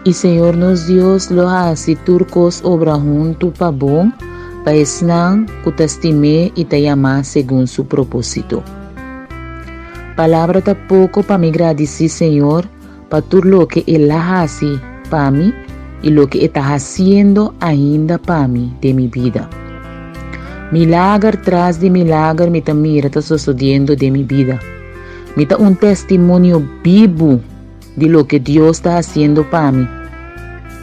I Señor nos Dios lo hasi tur kos obra huntu pa bon pa esnan ku ta stim'é i ta yamá segun su propósito. Palabra ta poko pa mi gradisí Señor pa tur loke El a hasi pa mi i loke E ta hasiendo ainda pa mi den mi bida. Milager tras di milager mi ta mira ta sosodiendo den mi bida. Mi ta un testimonio bibu di loke Dios ta hasiendo pa mi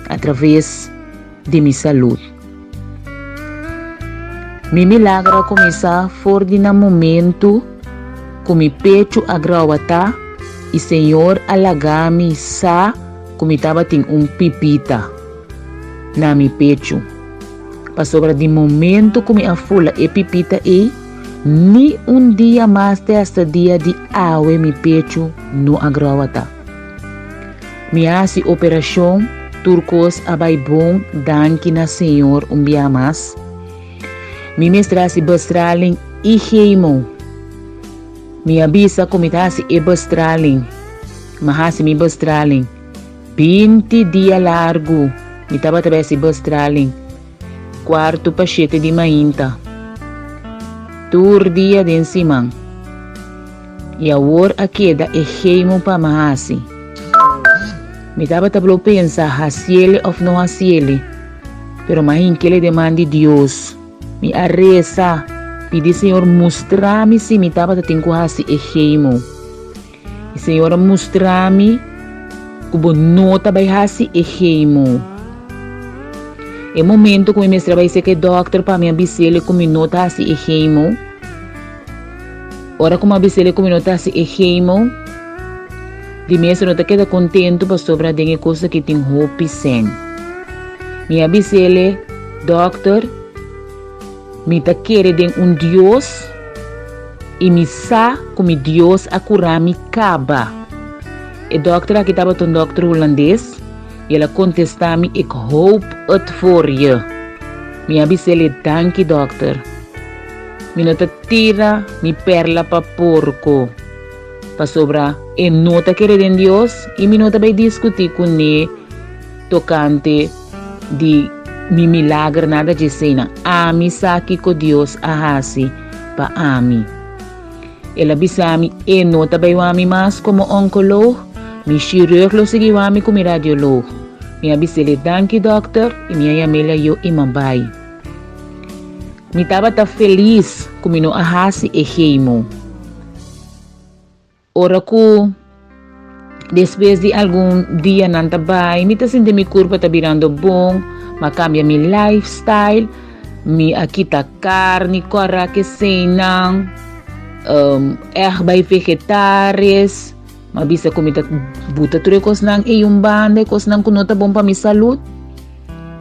a traves di mi salud. Mi milagro a kuminsá for di na momentu ku mi pechu a grawatá i Señor a laga mi sa ku mi tabatin un pipita na mi pechu. Pasobra di momentu ku mi a fula e pipita ei, Ni un dia mas te hasta dia di awe mi pechu no a growata. Mi a hasi operashon, tur kos a bai bon danki na Señor un bia mas. Mi mester hasi bestraling i chemo. Mi a bisa ku mi ta hasi e bestraling. Mi a hasi mi bestraling. 20 dia largu mi tabata bai hasi bestraling. Kuartu pa shete di mainta. Tur dia den siman. I awor a keda e chemo pa mi hasi. Mi tabata blo pensa hasiele of no hasiele, pero mi a hinkele den man di Dios. Mi a resa, pidi Señor mustra mi si mi tabata tin ku hasi e chemo. E Señor a mustra mi ku bo no ta bai hasi e chemo. E momento ku mi mester a bai serka e dòkter pa mi a bis'el ku mi no ta hasi e chemo. Ora ku mi a bis'el ku mi no ta hasi e chemo, di mes e no ta keda kontentu pasobra den e kos aki tin hopi sèn. Mi a bis'el, Dòkter, Mi ta kere den un Dios i mi sa ku mi Dios a kura mi kaba. E dòkter aki tabata un dòkter hulandes i el a kontestá mi, Ik hoop het voor je. Mi a bis'el, Danki dòkter. Mi no ta tira mi perla pa porko, pasobra e no ta kere den Dios i mi no ta bai diskutí kuné tokante di mi milager nada djeseinan. Ami sa kiko Dios a hasi pa ami. El a bisa mi e no ta bai wami mas komo onkoloog, mi shirurg lo sigui wami ku mi radioloog. Mi a bis'el e danki dòkter i mi a yam'el ayo i m'a bai. Mi tabata felis ku mi no a hasi e chemo. Ora ku despues di algun dianan ta bai, mi ta sinti mi kurpa ta birando bon, mi a kambia mi lifestyle, mi a kita karni kòrá keseinan, ègt bai vegetaris, mi a bisa ku mi ta buta tur e kosnan ei un banda, e kosnan ku no ta bon pa mi salud,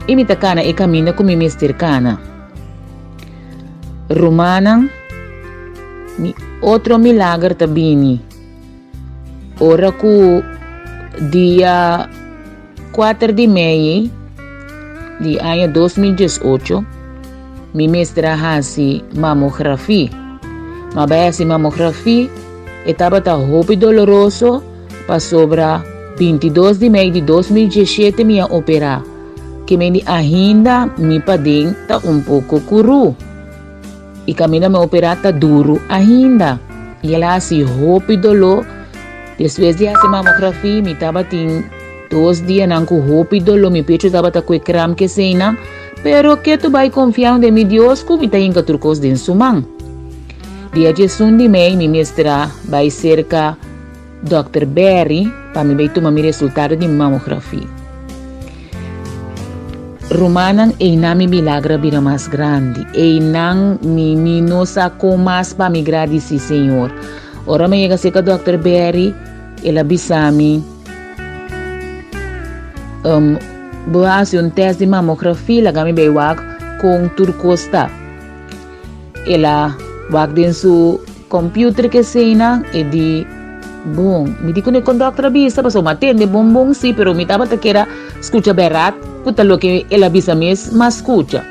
i mi ta kana e kaminda ku mi mester kana. Rumannan, mi otro milager ta bini ora ku dia kuater di mei di aña 2018 mi mester a hasi mamografi. Mi a bai hasi mamografi, e tabata hopi doloroso pasobra 22 di mei di 2017 mi a opera. Ke meni ahinda mi paden ta un poko kuru. I kaminda mi operá ta duru ahinda. I el a hasi hopi doló. Despues di hasi mamografi mi tabatin dos dianan ku hopi doló, mi pechu tabata kue kram keseinan, pero ketu bai konfiando den mi Dios ku mi ta hinka tur kos den su man. Dia diesun di mei mi mester a bai serka Dòkter Berry pa mi bai tuma mi resultado di mamografi. Rumannan, einan mi milagro a bira mas grandi. Einan mi mi no sa kon mas pa mi gradisí Señor. Ora mi yega serka Dòkter Berry, el a bisa mi, um, Bo a hasi un tèst di mamografi, laga mi bai wak kon tur kos ta. El a wak den su computer keseinan e di, Bon, mi di kune kon dokter a bisa pasobra mi a tende bon bon si, pero mi tabata kera skucha bèrdat ku ta loke el a bisa mes m'a skucha.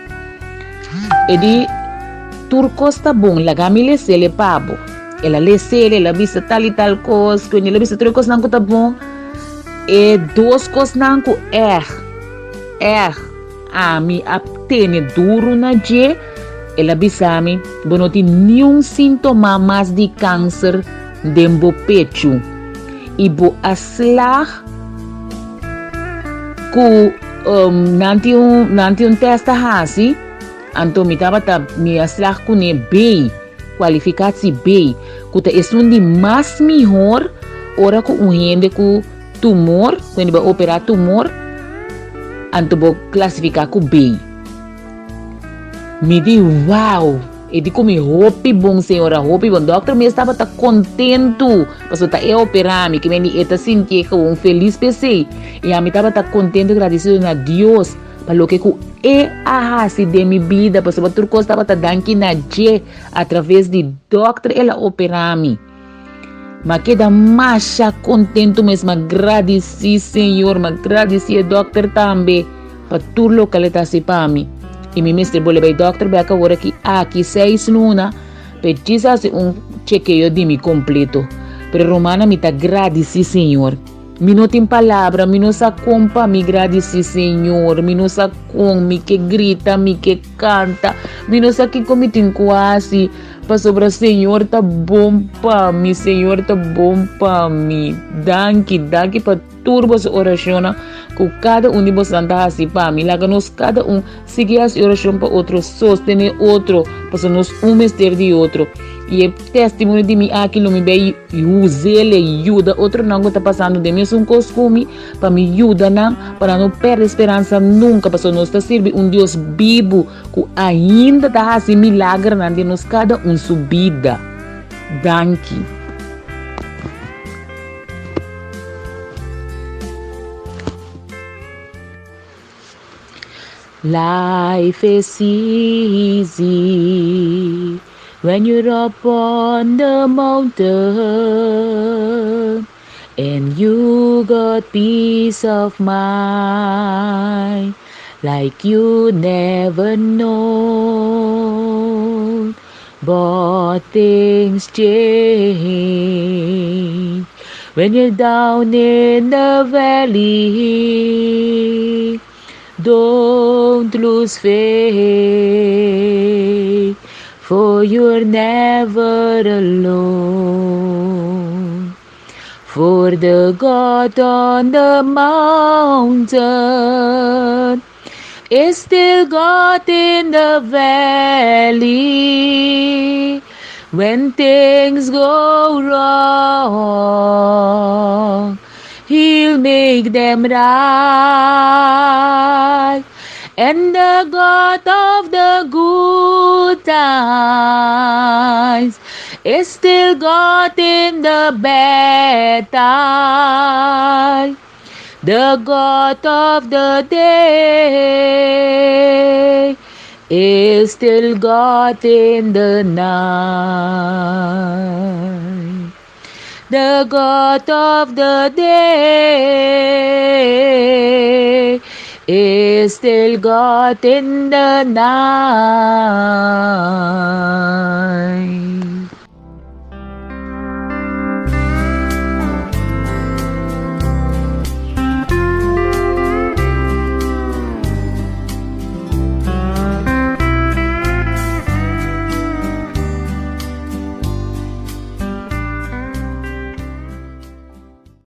E di, Tur kos ta bon, laga mi les'el e pa bo. El a les'el, el a bisa tal i tal kos, ku el a bisa tur e kosnan ku ta bon. E dos kosnan ku ègt, ègt ami a tene duru na dje, el a bisa mi, bo no tin niun síntoma mas di kanser den bo pechu i bo a slag ku nan tin un nan tin un tèst ta hasi, anto mi tabata mi a slag kuné B. Kualifikatsi B, ku ta esun di mas mihor ora ku un hende ku tumor, ku hende bai operá tumor, anto bo klasifiká ku B. Mi di, Wow! E di ku mi hopi bon, señora, hopi bon. Dòkter mes tabata kontentu pasobra ta e a operá mi, ke men di e ta sintié gewoon felis p'esei. I ami tabata kontentu i gradisido na Dios. Pa loke ku E a hasi den mi bida, pasobra tur kos tabata danki na dje. Atraves di dòkter el a operá mi. M'a keda masha kontentu mes, m'a gradisí Señor, m'a gradisí e dòkter tambe pa tur loke el ta hasi pa mi. I mi mester bolbe bai dòkter bèk awor aki, aki seis luna, pa e djis hasi un chekeo di mi kompleto. Pero rumannan mi ta gradisí Señor. Mi no tin palabra, mi no sa kon pa mi gradisí Señor, mi no sa kon, mi ke grita, mi ke kanta, mi no sa kiko mi tin ku hasi, pasobra Señor ta bon pa mi, Señor ta bon pa mi. Danki, danki pa tur boso orashonnan ku kada un di bosonan ta hasi pa mi. Laga nos kada un sigui hasi orashon pa otro, sostené otro, pasobra nos un mester di otro. I e testimonio di mi aki lo mi bay us'el e yuda otronan ku ta pasando den mesun kos ku mi, pa mi yuda nan pa nan no pèrdè speransa nunka, pasobra nos ta sirbi un Dios bibu ku ainda ta hasi milagernan den nos kada un su bida. Danki. Life is easy when you're up on the mountain and you got peace of mind like you never known. But things change when you're down in the valley. Don't lose faith, for you're never alone. For the God on the mountain is still God in the valley. When things go wrong, He'll make them right. And the God of the good times is still God in the bad times. The God of the day is still God in the night. The God of the day is still God in the night.